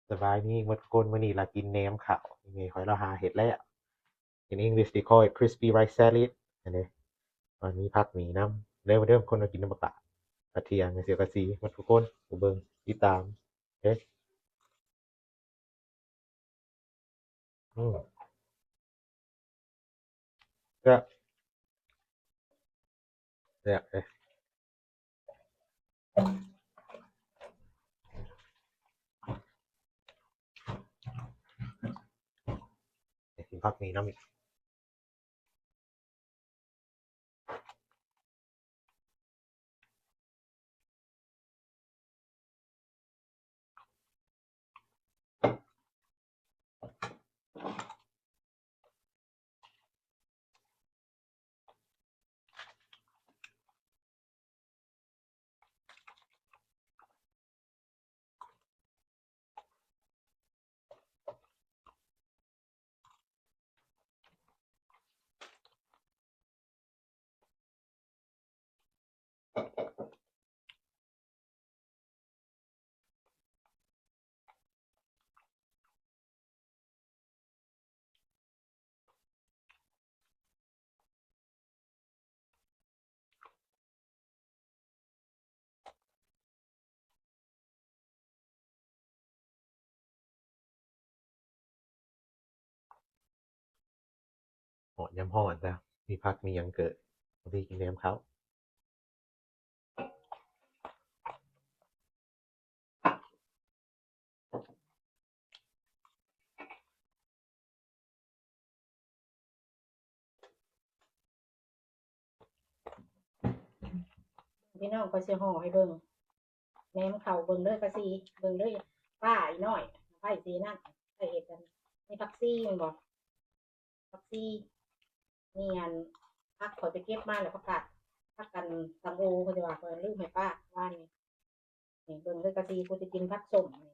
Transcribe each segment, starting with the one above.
ສະບາຍດີໝົດທຸກຄົນ, ມື້ນີ້ລະກິນແໜມເຂົ້າ ແມ່ຂ້ອຍລາວຫາເຮັດແລ້ວ. In English they call it crispy rice salad ອັນນີ້ ມັນມີຜັກໝີ່ນຳ. ເດີມາເດີ ຄົນມາກິນນຳບັກຫຼ້າ ກະທຽງ ເສຍກະສີໝົດທຸກຄົນ ຜູ້ເບິ່ງ ຕິດຕາມເດ້. ອືມ ແຊບ ແຊບເດ້. ຢາກກິນຜັກໝີ່ນຳອີກ. ເຫາະຍາມຮ້ອນຈ້ະ ມີຜັກມີຫຍັງເກີດ ພໍດີກິນແໜມເຂົ້າ. ພີ່ນ້ອງ ຂ້ອຍຊິຫໍ່ໃຫ້ເບິ່ງ ແໜມເຂົ້າ ເບິ່ງເດີກະຊີ ເບິ່ງເດີ ປ້າອີນ້ອຍ ໄຜຊິນັ້ນ ໄຜເຮັດອັນ ມີຜັກຊີແມ່ນບໍ່? ຜັກຊີ ມີອັນ ຜັກຂ້ອຍໄປເກັບມາແລ້ວ ຜັກກາດ ຜັກອັນ ຕັງໂອ ເຂົາເຈົ້າວ່າ ຂ້ອຍລືມໃຫ້ປ້າວານນີ້. ນີ້ເບິ່ງເດີກະຊີ ຜູ້ທີ່ກິນຜັກສົ້ມນີ້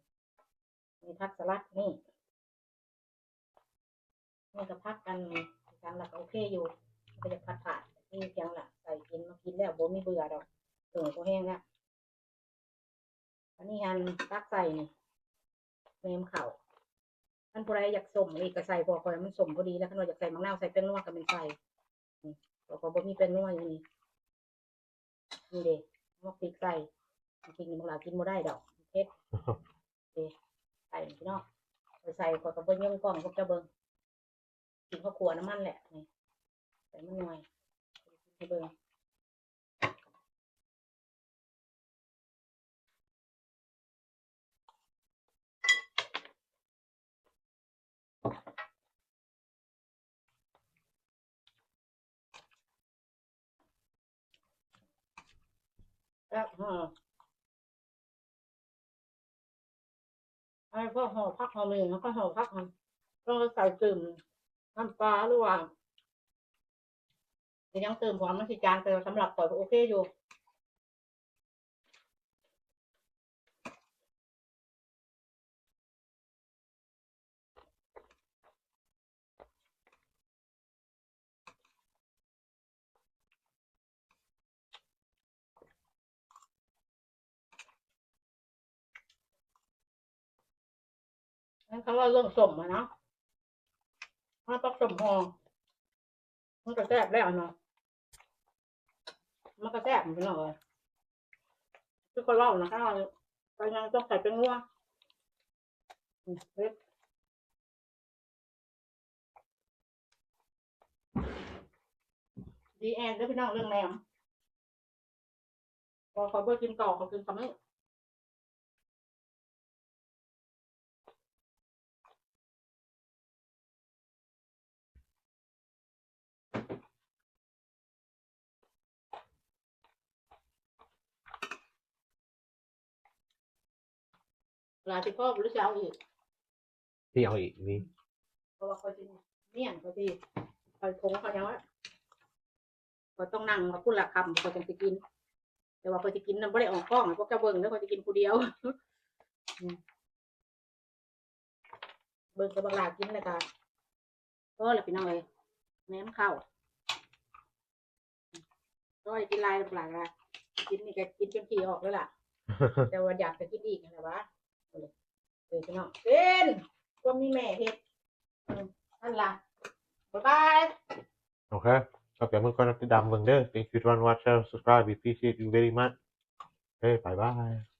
ມີຜັກສະຫຼັດນີ້ ນີ້ກະຜັກອັນຫຍັງລະກະໂອເຄຢູ່ ມັນກະຢາກຜັດໆ ມີຫຍັງລະໃສ່ກິນ ມາກິນແລ້ວບໍ່ມີເບື່ອດອກ ເອີ ພໍແຮງລະ. ອັນນີ້ຫັ້ນຕັກໃສ່ນີ້ ແໜມເຂົ້າ ຄັນຜູ້ໃດຢາກສົ້ມອີກກະໃສ່ ເພາະວ່າຂ້ອຍມັນສົ້ມພໍດີແລ້ວ ຄັນວ່າຢາກໃສ່ໝາກນາວ ໃສ່ແປ້ງນົວກະແມ່ນໃສ່ ອືມ ເພາະວ່າຂ້ອຍບໍ່ມີແປ້ງນົວຢູ່ນີ້. ນີ້ເດ້ ໝາກພິກໃສ່ ໝາກພິກນີ້ບັກຫຼ້າກິນບໍ່ໄດ້ດອກ ເຜັດ ເດ້ ໃສ່ພີ່ນ້ອງ ຂ້ອຍໃສ່ ຂ້ອຍກະບໍ່ຍົງກ້ອງໃຫ້ພວກເຈົ້າເບິ່ງ ກິນເຂົ້າຂົ້ວນຳມັນແຫຼະ ນີ້ ໃສ່ມັນໜ້ອຍ ໃຫ້ເບິ່ງ. ແຊບ ຫໍ່ ໃຫ້ພວກຫໍ່ຜັກຫໍ່ໝີ່ ແລ້ວກະຫໍ່ຜັກ ຕ້ອງໃສ່ຕື່ມນ້ຳປາ ຫຼືວ່າຊິຍັງຕື່ມ ເພາະວ່າມັນຊິຈາງ ແຕ່ສຳລັບຂ້ອຍກະໂອເຄຢູ່. ຄັນເວົ້າເລື່ອງສົ້ມຫັ້ນນະ ເຮົາຕ້ອງຕົ້ມຫໍ່ ມັນກະແຊບແລ້ວເນາະ ມັນກະແຊບພີ່ນ້ອງເອີຍ ຄືຂ້ອຍເວົ້ານະ ຖ້າວ່າໄປງານຕ້ອງໃສ່ແປ້ງນົວ ອືມ ເຮັດ ດີແອນເດີພີ່ນ້ອງ ເລື່ອງແໜມ ພໍຂ້ອຍບໍ່ກິນຕໍ່ ຂ້ອຍກິນຄຳນີ້. ຫຼາຍຊິພໍບໍ່ ຫຼືຊິເອົາອີກ? ຊິເອົາອີກນີ້ ເພາະວ່າຂ້ອຍຊິມ້ຽນ ຂ້ອຍຊິ ຂ້ອຍຖົງ ຂ້ອຍຫຍັງ ຂ້ອຍຕ້ອງນັ່ງວ່າພຸ້ນລະຄ່ຳ ຂ້ອຍຈັ່ງຊິກິນ ແຕ່ວ່າຂ້ອຍຊິກິນນະ ບໍ່ໄດ້ອອກກ້ອງໃຫ້ພວກເຈົ້າເບິ່ງເດີ ຂ້ອຍຊິກິນຜູ້ດຽວ ອືມ ເບິ່ງແຕ່ບັກຫຼ້າກິນແລ້ວກະ ພໍລະພີ່ນ້ອງເອີຍ ແໜມເຂົ້າ ໂອ້ຍ ກິນຫຼາຍ ບັກຫຼ້າ ກິນນີ້ກະກິນຈົນຂີ້ອອກແລ້ວລະ ແຕ່ວ່າຢາກກະກິນອີກຫັ້ນລະຫວາ ເອີ ເອີ ເນາະ ເປັນຄວາມມີແມ່ເຮັດ ເອີ ນັ້ນລະ ບາຍບາຍ ໂອເຄ ຂອບໃຈເບິ່ງກ່ອນ ຕິດຕາມເບິ່ງເດີ Thank you everyone watch and subscribe, we appreciate you very much. ເອີ ບາຍບາຍ.